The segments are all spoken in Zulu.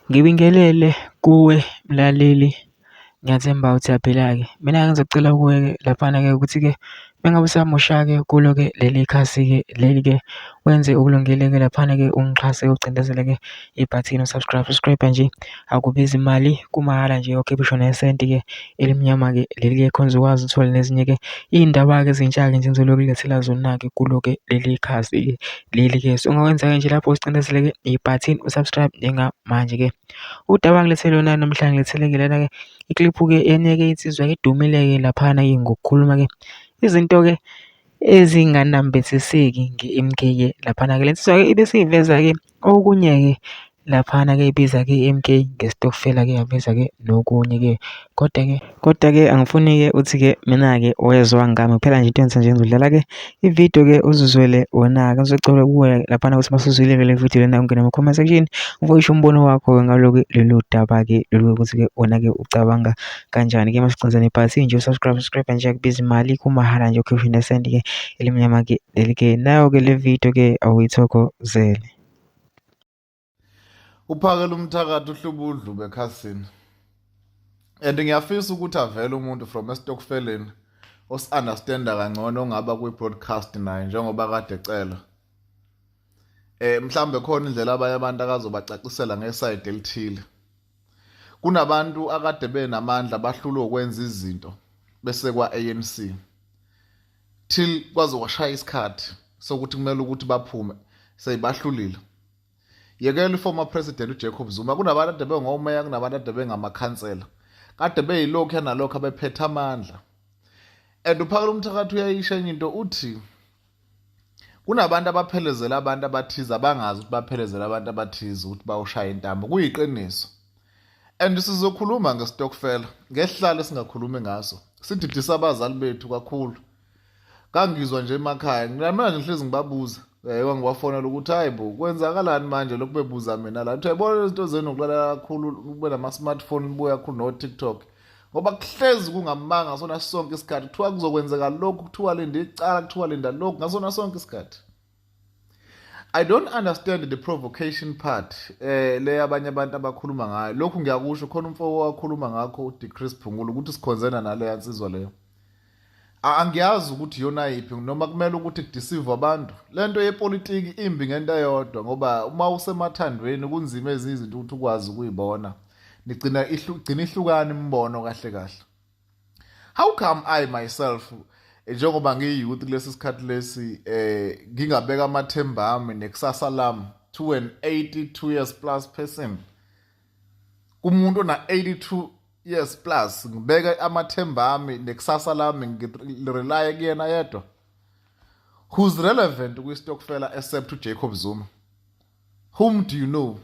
Ngibingelele kuwe mlaleli, ngiyathemba ukuthi uyaphila-ke. Mina-ke ngizocela kuwe-ke laphana-ke ukuthi-ke uma ngabe usamusha-ke kulo-ke leli khasi-ke leli-ke wenze okulungile-ke laphana-ke ungixhase ucindezele-ke ibhathini u-subscribe. Subscribe nje akubizi imali kumahhala nje awukhiphi ngisho nesenti-ke elimnyama-ke leli-ke khona uzokwazi ukuthola nezinye-ke iy'ndaba-ke ezintsha-ke nje engizolokhu ngilethela zona-ke kulo-ke leli khasi-ke leli-ke. So ungakwenza-ke nje lapho ucindezele-ke ibhathini u-subscribe njengamanje-ke. Udaba engilethele lona namhlanje ngilethele-ke lana-ke ikliphu-ke enye-ke insizwa-ke edumile-ke laphana-ke ngokukhuluma-ke izinto-ke ezinganambithiseki nge-M_K-ke laphana-ke. Le nsizwa-ke ibe isiveza-ke okunye-ke laphana-ke ibiza-ke i-M_K ngesitokufela-ke yaveza-ke nokunye-ke. Kodwa-ke, kodwa-ke angifuni-ke uthi-ke mina-ke wezwa ngami kuphela nje into engenza nje ngizodlala-ke ividiyo-ke uzizwele wona-ke. Ngizocela kuwe laphana ukuthi masuzwile-ke le vidiyo lena ungene kuma-comment section ufake umbono wakho-ke ngaloku lolu daba-ke lolu ukuthi-ke wena-ke ucabanga kanjani-ke. Masicinzane ibhathini nje u-subscribe, subscribe nje akubizi imali kumahhala nje ukhiphe nesenti-ke elimnyama-ke leli-ke. Nayo-ke le vidiyo-ke awuyithokozele. Uphakela umthakathi uhlubudlube ekhasini. And ngiyafisa ukuthi avele umuntu from estokfeleni osi-understanda kangcono ongaba kwi-broadcast naye njengoba kade ecela. Mhlambe khona indlela abanye abantu akazobacacisela ngesayidi elithile. Kunabantu akade benamandla bahlulwe ukwenza izinto bese kwa-ANC. Till kwaze kwashaya isikhathi sokuthi kumele ukuthi baphume seyibahlulile. Yekela i-former president uJacob Zuma kunabantu ade bengomeya kunabantu ade bengamakhansela kade beyilokhu nalokhu abephethe amandla and uphakela umthakathi uyayisho enye into uthi kunabantu abaphelezela abantu abathize abangazi ukuthi baphelezela abantu abathize ukuthi bawushaya intambo kuyiqiniso and sizokhuluma ngesitokfela ngesihlalo esingakhulumi ngaso sididisa abazali bethu kakhulu kangizwa nje emakhaya mina nje ngihlezi ngibabuza yebo ngibafonela ukuthi hayi bo kwenzakalani manje lokhu bebuza mina la kuthiwa yibona izinto zenu ukulalela kakhulu kube nama-smartphone nibuya kakhulu no-tiktok ngoba kuhlezi kungamanga ngasona sonke isikhathi kuthiwa kuzokwenzeka lokhu kuthiwa linda icala kuthiwa linda lokhu ngasona sonke isikhathi. I don't understand the provocation part le abanye abantu abakhuluma ngayo. Lokhu ngiyakusho khona umfo owakhuluma ngakho uDecrease Phungula ukuthi sikhonzena naleya nsizwa leyo. Angiyazi ukuthi iyona yiphi noma kumele ukuthi kudeceive abantu. Lento yepolitiki imbi ngento eyodwa ngoba uma usemathandweni kunzima ezinye izinto ukuthi ukwazi ukuyibona. Nigcina igcina ihlukana imibono kahle kahle. How come I myself njengoba ngiyi-youth kulesi sikhathi lesi ngingabeka amathemba ami nekusasa lami to an 82 years plus person kumuntu ona 82 years plus ngibeka amathemba ami nekusasa lami ngirely kuyena yedwa who's relevant kwi-stokfela except uJacob Zuma? Whom do you know?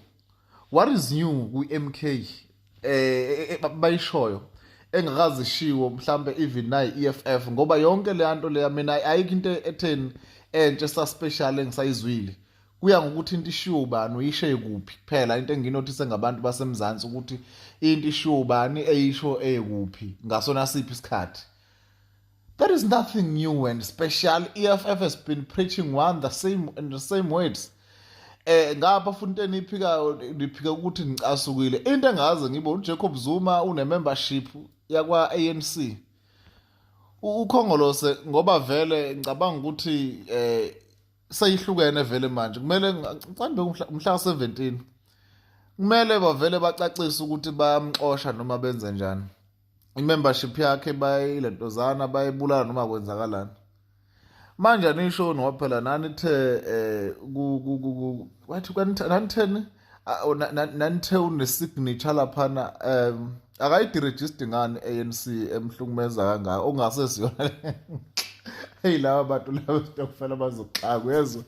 What is new kwi-MK bayishoyo engakazishiwo mhlambe even nayi EFF? Ngoba yonke le nto leya mina ayikho into etheni entsha esa-special engisayizwile. Kuya ngokuthi into ishiwo ubani, uyishe kuphi kuphela. Into enginothise ngabantu baseMzansi ukuthi into ishiwo ubani, eyisho ekuphi, ngasona siphi isikhathi. There is nothing new and special. EFF has been preaching one the same in the same words. Ngapha futhi into eniphika niphika ukuthi nicasukile. Into engaze ngibone uJacob Zuma une membership yakwa ANC. Ukhongolose ngoba vele ngicabanga ukuthi seyihlukene vele manje kumele ngicambe umhla 17 kumele bavele bacacise ukuthi bayamxosha noma benze njani. I-membership yakhe bayilentozana bayibulala noma kwenzakalani manje anisho ngoba phela nanithe ku wathi nanitheni nanithe une-signature laphana akayidirejisti ngani ANC emhlukumeza kangaka okungasesiyona. Hey, laba bantu laba sitokufela bazoxaka uyezwa.